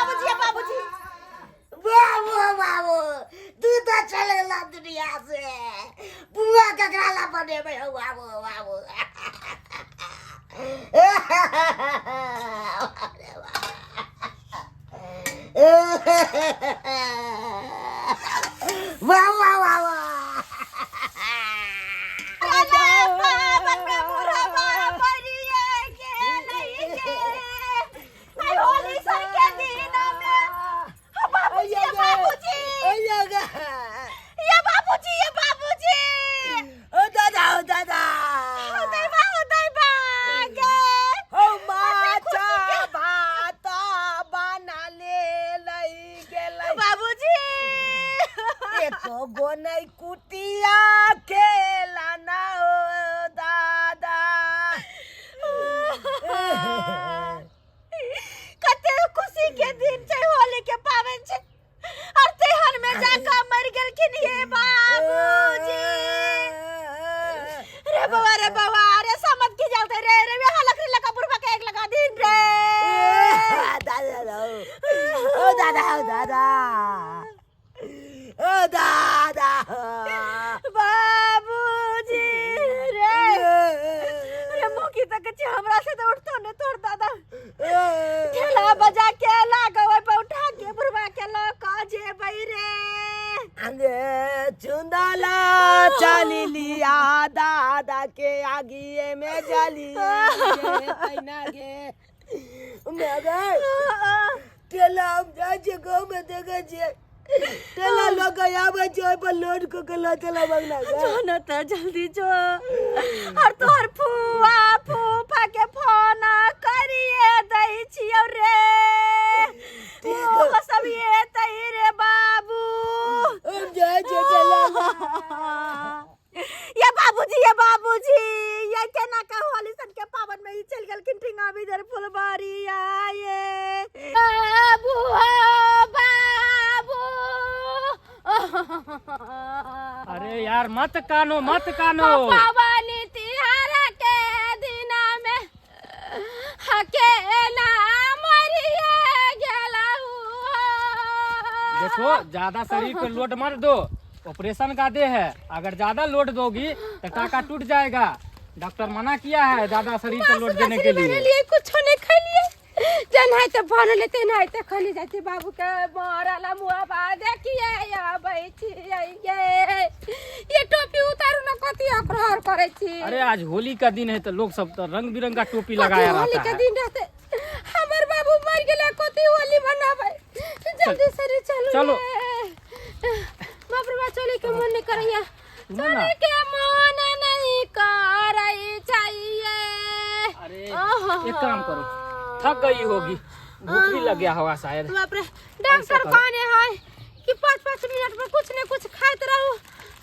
बाबूजी, ये बाबूजी। बाबू बाबू तू तो चल गेला दुनिया से, बुआ ककरा ला बनेबै हौ बाबू बाबू। वाह वाह वाह वाह। अरे पावन में बुढ़वा मरिए गेलै गे। आइ होली सर के दिन में बाबूजी, ये बाबूजी, ये बाबूजी, ये बाबूजी। ओ दादा, ओ दादा। हो दैबा, हो दैबा गे। हो माछा भात बना ले लई गेलै। बाबूजी। एको गो नै कुटिया खेला ना ओ दादा। कते खुशी के दिन छै, होली के पाबनि छै और तेहन में जाके मरि गेलखिन हे बाबूजी। रे बाबा, रे बाबा, रे समझ के जाते रे रे यहाँ लकड़ी लगा बुढ़वा के एक लगा दिन रे। दादा, ओ दादा, ओ दादा, ओ दादा। बाबूजी रे रे, मुखी तक छै हमरा से तो उठतो ने तोर दादा। ठेला बजा के लागो ओइ पर उठा के बुढ़वा के ल क जेबै रे। अंगे चुंदला चली लिया दादा के आगिए में जली गे गे। मैं गए ठेला, हम जाइ छियै गाँव में, देखै छियै ठेला लऽ के आबै छै, ओहि पर लोड कऽ के लऽ चला बंगला। जो न त जल्दी जो और तोहर फुआ फूफा के फोन करिए दै छियौ रे। ओ सब ये तै रे बाबू। हम जाइ छियै ठेला। ये बाबूजी, ये बाबूजी, ये केना का होली सन के पावन में ही चल गेलखिन ठिंगा बिदर फुलबारी आए। बाबू हो बाबू। अरे यार मत कानो, मत कानो। पावनी तिहार के दिना में हकेला मरिए गेलहु। देखो ज्यादा शरीर पे लोड मत दो, ऑपरेशन का दे है, अगर ज्यादा लोड दोगी तो टाका टूट जाएगा। डॉक्टर मना किया है ज्यादा शरीर पे लोड देने के लिए। लिए कुछ नहीं खलिए, जनाइ तऽ बनले तेनाइ तऽ खली जाते। बाबू के मरल मुआ देखिए आबै छियै गे। ये टोपी उतारू न, कथी अकरहर करै छी? अरे आज होली का दिन है तो लोग सब तो रंग बिरंग का टोपी लगाया होली रहता के है। दिन रहते, हमर बाबू मर गेलै, कथी होली मनाबै? जल्दी से चलू। चलो। बाप रे बा, चले के मन नहीं करैया। सुनो ना। चले के मन नहीं करै चाहिए। अरे एक काम करो, थक गई होगी, भूख भी लग गया होगा शायद। बाप रे, डॉक्टर करो। कहने है कि 5-5 मिनट में कुछ न कुछ खाइत रहू।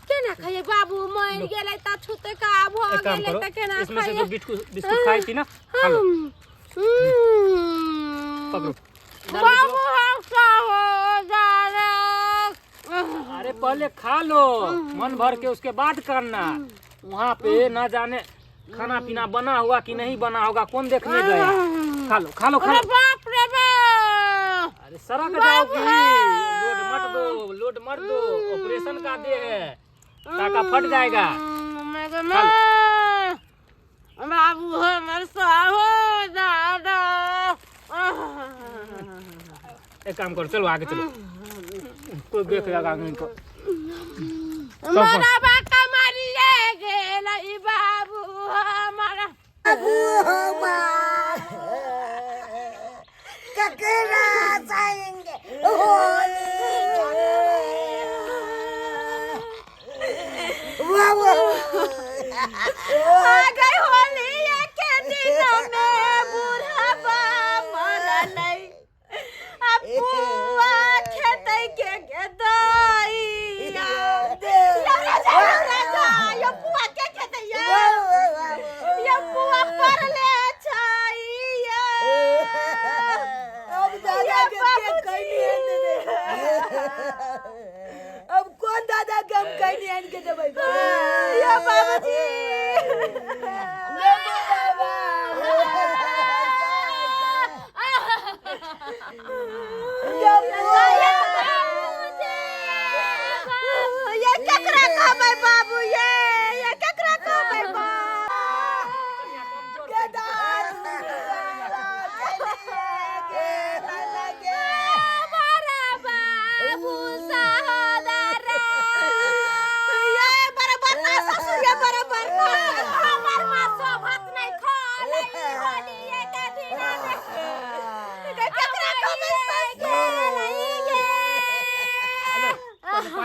केना खाइए? बाबू मर गेलै त छूते का भ एक काम गेलै करो, त केना इसमें से खाइए? जो बिस्कुट बिस्कुट खाई थी ना, खा लो। पकड़ो। बाबू हम का हो जाना। अरे पहले खा लो मन भर के, उसके बाद करना। वहाँ पे ना जाने खाना पीना बना हुआ कि नहीं बना होगा, कौन देखने गया। खा लो, खा लो, खा अरे लो। बाप रे बाप। अरे सड़क जाओगी, लोड मत दो, लोड मत दो, ऑपरेशन का दे है, टाका फट जाएगा। खा लो। बाबू हमर साहो दादा। एक काम करो, चलो आगे चलो, कोई देख लेगा नहीं तो। मोरा बाका मरिए गेलै बाबू हमारा। बाबू ककरा जाएंगे होली? बाबू आ गई होली के दिन में बुढ़ाबा मरलै, आ पुआ खेतै के गेदैया। यौ राजा, यौ राजा, यौ पुआ के खेतै? यौ यौ पुआ परले छै यौ। अब दादा के के बाबूजी।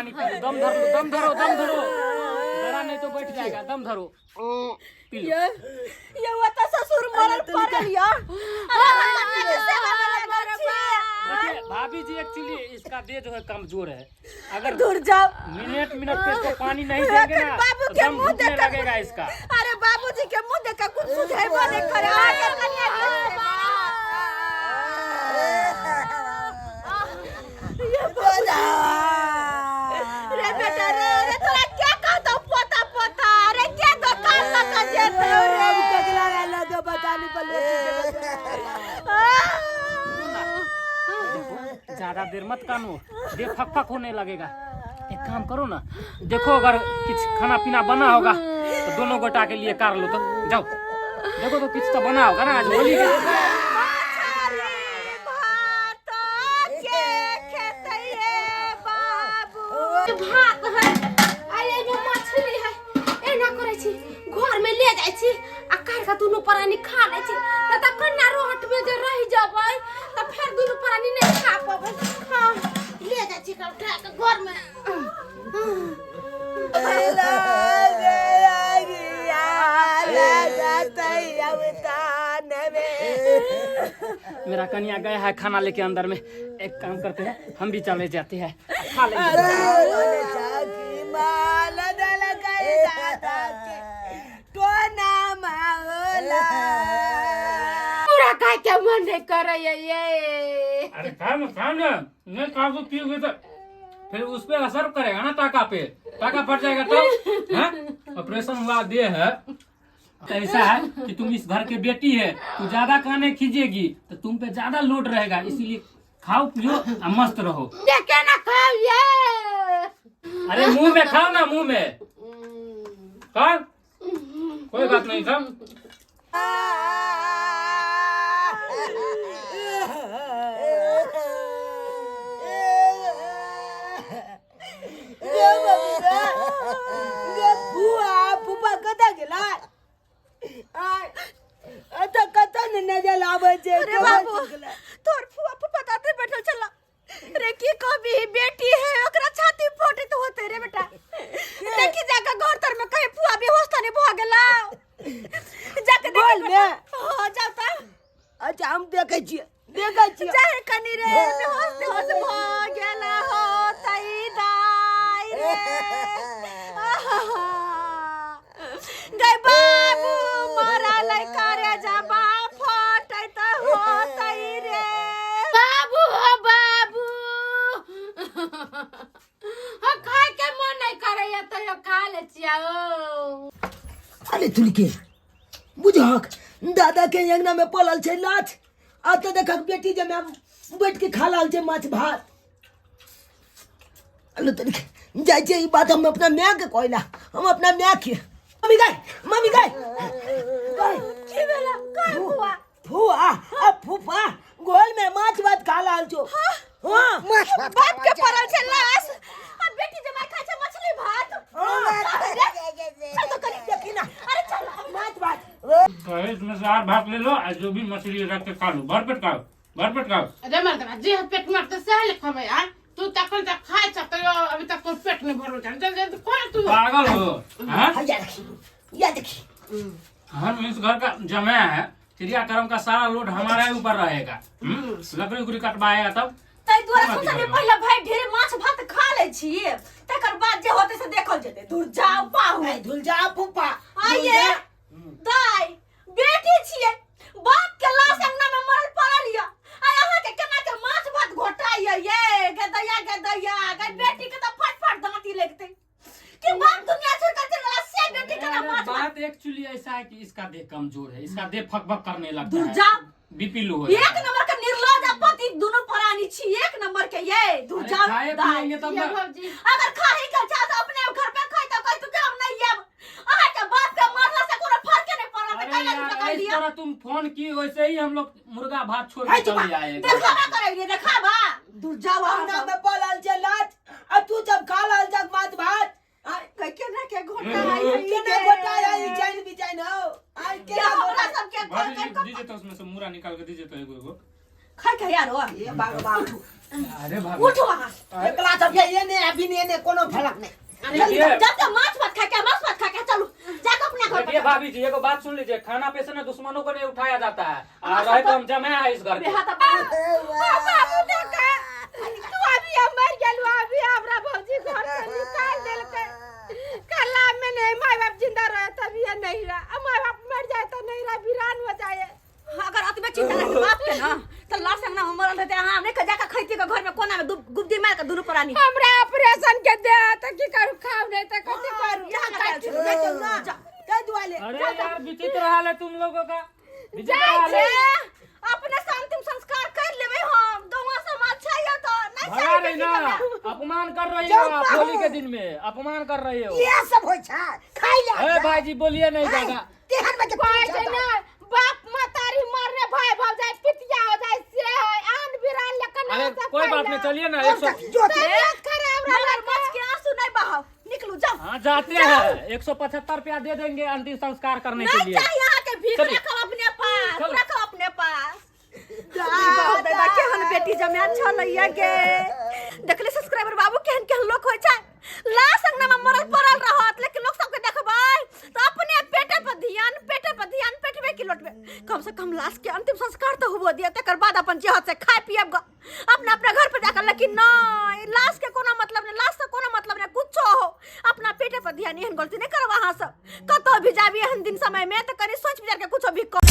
पानी पी लो, दम धर लो, दम धरो, दम धरो, गला नहीं तो बैठ जाएगा, दम धरो, पी लो। ये ये वो तो ससुर मरल पड़ल या अरे हम कन्या के सेवा में लागल छी। देखिए भाभी जी, एक्चुअली इसका देह जो है कमजोर है, अगर दूर जाओ। मिनट मिनट पे इसको पानी नहीं देंगे एखन ना बाबू तो के दम मुंह घुटने देखकर लगेगा इसका। अरे बाबूजी के मुंह देखकर कुछ सुझेबो नहीं करे। आके कन्या के सेवा। ये रे बेटा रे, रे तोरा क्या कहतो पोता पोता, अरे क्या दुकान लगा जेतो रे। अब कगला लगे बतानी पर देखो ज्यादा देर मत कानो, देह फक फक होने लगेगा। एक काम करो ना, देखो अगर कुछ खाना पीना बना होगा तो दोनों गोटा के लिए कर लो, तो जाओ देखो तो कुछ तो बना होगा ना आज होली के। मछरी भात के खेतैये बाबू। भात है आ एहिमे मछली है, एना करै छी घर में ले जाइ छी आ काटि के दुनू प्राणी खा लै छी, त तऽ कन्या रोहट में जे रहि जेबै तऽ फेर दुनू प्राणी नहि खा पबै। हाँ ले जाइ छी एकरा उठा के घर में। मेरा कन्या गया है खाना लेके अंदर में, एक काम करते हैं हम भी चले जाते हैं, खा लेंगे। पूरा खाय के मन नहीं करे ये। अरे खा ना, खा ना, नहीं खा तो पियोगे तो फिर उस पे असर करेगा ना, टाका पे टाका फट जाएगा तो हैं? ऑपरेशन हुआ दे है तो ऐसा है कि तुम इस घर के बेटी है तो ज्यादा काने खींचेगी तो तुम पे ज्यादा लोड रहेगा, इसीलिए खाओ पियो और मस्त रहो। देखे ना खाओ ये। अरे मुंह में खाओ ना, मुंह में खाओ, कोई बात नहीं खाओ। फुआ फूफा कतऽ गेला? एतऽ कतऽ ने नजर आबै छै। अरे बाबू तोर फुआ फूफा दाते बैठल छला रे, की कहबी बेटी है ओकरा छाती फटैत होते रे बेटा। देखी जाके घर तर में कहीं फुआ बेहोश त नहीं भ गेला, जाके देखी बोल बेटा। में। हाँ जाओ त। अच्छा हम देखै छियै, देखै छियै। चाहे कनी रे बेहोश बेहोश भ गेला हो तई दाई रे। आहा। गै बाबू मरल करे जबा फटैत होतै रे। बाबू हो बाबू, हाँ खाय के मन नहीं करे तैयो खा ले छियै ओ। अरे तुलके बुझहक दादा के अंगना में पलल छै लाछ, आ तऽ देखक बेटी जे में बैठ के खा लाल छै माछ भात। अरे तुलके जाइ छै ई बात हम अपना माय के कहला, हम अपना माय के। मम्मी गए, मम्मी गए, गए। की भेला काय फुआ? फुआ आ फूफा गोल में माछ भात खा लाल छो। हाँ बाप के पड़ल छै लाश आ बेटी जमाई खाय छै मछली भात। चल तो कनी देखी ना। अरे चल माछ भात। कहे इसमें से आठ भात ले लो और जो भी मछली रख के खा लो, भर पेट खाओ, भर पेट खाओ। अरे मर्दबा जे पेट मारते सह ले खबै आ तू तखन तक खाय छ तैयो अभी तक तोर पेट नहीं भरल छ, जल्दी जल्दी खा तू। पागल हो हाँ? हाँ, या देखी, या देखी। हम इस घर का जमाया है, क्रियाक्रम का सारा लोड हमारा ही ऊपर रहेगा। लकड़ी उकड़ी कटवाएगा तब। तै दुआरे सोचलियै पहिले भाई ढेरे माछ भात खा लै छी, तकर बाद जे होतै से देखल जेतै। दूर जाओ पाहु। आई धुल जा फूफा। आइए दाई बेटी छियै, बाप के लाश अंगना में मरल पड़ल य आ अहाँ के केना के माछ भात घोटाइय ये गदैया गदैया। गै बेटी के तऽ फट फट दांती लगतै कि बाप दुनिया छोड़ के चल गेला से बेटी केना माछ भात। बात एक्चुअली ऐसा है कि इसका देह कमजोर है, इसका देह फक फक करने लगता दूर है, जाओ। बीपी लो हो एक जाता है। नंबर के निर्लज आ पति दोनों प्राणी छी, एक नंबर के ये दूर अरे जाओ खाए दाई। पिएंगे तब ये ना। भौजी अगर खाही के चाह तो अपने घर पे खाई तो कह तू के हम नहीं आब, अहाँ के बाप के मरला से कोनो फर्क नहीं पड़त। अरे कैला यार, तू इस लिया तरह तुम फोन की वैसे ही हम लोग मुर्गा भात छोड़ के चले आए। देखाबा करे देखाबा दूर जाओ अंगना अहाँ में पलल छै लाछ आ तू जब खा लाल जग माछ भात। सब। केना के घोटा आई है केना गोटा आई चैन बिचैन हो आई के केना हमरा गोटा। सब के भाभी जी, दीजिए तो उसमें से मुरा निकाल के दीजिए तो एगो एगो खाय के यार हो। ये भगवान अरे भाभी उठो अहाँ। एकला सब ये ने अभी ने ने कोनो फलक नहीं। देखिए जब तक माछ भात खा के, माछ भात खा के चलू जाके अपना घर देखिए पर। भाभी जी, एगो बात सुन लीजिए, खाना पे से ना दुश्मनों को नहीं उठाया जाता है। आ रहे तो हम जमे हैं इस घर के। बेहा त बाबू देखा तू अभी हम मर गेलू, अभी हमरा भौजी घर से निकाल देलकै। कला में नहीं माय बाप जिंदा रहे तभी ये नहीं रहा, अब माय बाप मर जाए तो नहीं रहा, वीरान हो जाए। अगर अतबे चिंता रहे बाप के ना त लाश अंगना में मरल रहते, अहाँ नहीं जाके खैती के घर में कोना में गुब्दी मार के दुनू प्राणी। हमरा ऑपरेशन के दे त की करू, खाऊ नहीं त कथी करू? यहाँ का चल चल ना जा। कह दुआले। अरे यार विचित्र हाल है तुम लोगों का, विचित्र जाइ हाल छै है। अपने से अंतिम संस्कार कर लेबै हम, गौवा समाज छै या त नहीं भगा छै रही बेटी ना, के। अपमान कर रही हो जाओ आप बाहर। होली के दिन में अपमान कर रही हो। ये सब होय छै खाइ ले। अरे भाई जी बोलिए नहीं ज्यादा। तेहन में के कहै छै ना बाप महतारी मरने भाई भौजाई पितिया हो जाए से है आन बिरान लेकिन अरे कोई बात नहीं, चलिए ना 100 जो तबियत खराब मगर रहल। मछ के आंसू नहीं बहाव, निकलू जाओ। हाँ जाते हैं, 175 रुपया दे देंगे अंतिम संस्कार करने के नहीं लिए। चाहिए यहाँ के भीख, चलिए। रखो अपने पास, चलो। रखो अपने पास। दादा केहन बेटी जमे छलैया गे, देखले सब्सक्राइबर बाबू केहन केहन लोक होइ छै। लाश अंगना में मरल पड़ल रहत, लेकिन लोक सबके देखबै त अपने पेटे पर ध्यान, पेटे पर ध्यान, पेटवे की लोटबे। कम से कम लाश के अंतिम संस्कार तो हुआ दिया, तकर बाद अपन जे हाथ से खाए पियब ग अपना अपना घर पर जाकर। लेकिन नहीं, लाश के कोनो मतलब नहीं, लाश से कोनो मतलब नहीं, कुछो हो अपना पेटे पर ध्यान। एहन गलती नहीं करब अहाँ सब, कतौ भी जाबी एहन दिन समय में त कनी सोच विचार के कुछो भी कर।